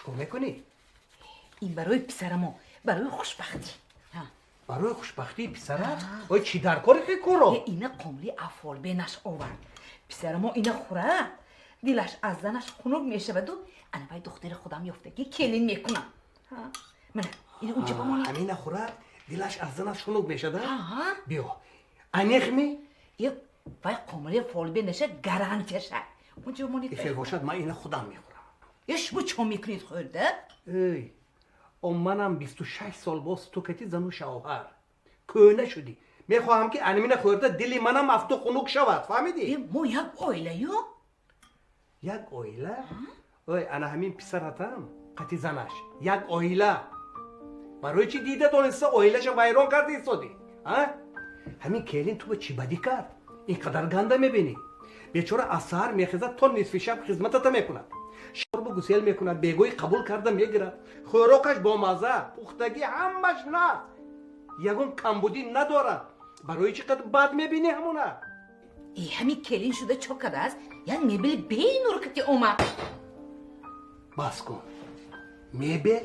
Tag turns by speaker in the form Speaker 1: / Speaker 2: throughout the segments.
Speaker 1: Чикор мекунӣ?
Speaker 2: Ин барои писарамо, барои хушбахтӣ.
Speaker 1: Барои хушбахтии писарат? Ой, чӣ дар кори хи куро?
Speaker 2: Ина қомли афол бенаш овард. Писарамо ина хӯрад, дилаш аз занаш хунук мешаваду ана вай духтари худам ёфтагӣ келин мекунам. Мана ина унҷа бамонад.
Speaker 1: Ҳамина хӯрад, дилаш аз занаш хунук мешавад? Биё, аниқ ми?
Speaker 2: Вай қомли фолбе наша, гарантияша. Унҷа бамонед.
Speaker 1: Хел бошад, ман ина худам мехӯрам.
Speaker 2: Е, шумо чо мекунед хӯрда?
Speaker 1: Эй, о, манам 26 сол боз ту кати зану шавҳар. Кӯна шудӣ. Мехоҳам, ки анамина хӯрда дили манам афту хунук шавад, фаҳмидӣ?
Speaker 2: Мо як оилаю.
Speaker 1: Як оила? Ой, ана ҳамин писаратам қати занаш як оила. Барои чӣ дида дониста оилаша вайрон карда истодӣ? А, ҳамин келин ту ба чӣ бадӣ кард, ин қадар ганда мебинӣ? Бечора аз саҳар мехезад, то нисфи шаб хизматата мекунад, шорбу гусел мекунад, бегоҳӣ қабул карда мегирад, хӯрокаш бомазза, пухтагӣ ҳамаш наст, ягон камбудӣ надорад. Барои чӣ қадр бад мебинӣ ҳамона?
Speaker 2: Э, ҳамин келин шуда чо кардааст? Як мебели бенур кати омад.
Speaker 1: Бас кун. Мебел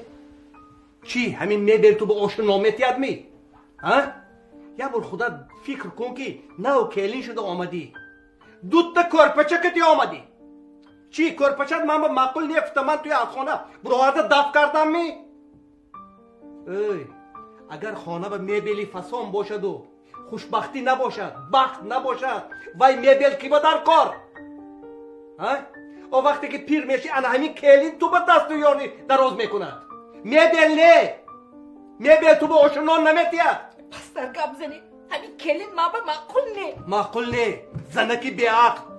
Speaker 1: чӣ? Ҳамин мебел ту ба ошу нон метиҳад ми? А, як бор худат фикр кун, ки нав келин шуда омадӣ, дута кӯрпача кати омадӣ. Чӣ, кӯрпачат ман ба маъқул нефта, ман туи аз хона буроварда дафт кардам ми? Эй, агар хона ба мебели фасон бошаду хушбахтӣ набошад, бахт набошад, вай мебел ки ба дар кор? О, вақте ки пир мешӣ, ана ҳамин келин ту ба дасту ёрӣ дароз мекунад, мебел не. Мебел ту ба ошу нон наметиҳад.
Speaker 2: Пастар гап занед. Ҳамин келин ман ба маъқул не.
Speaker 1: Маъқул не, занаки беақл.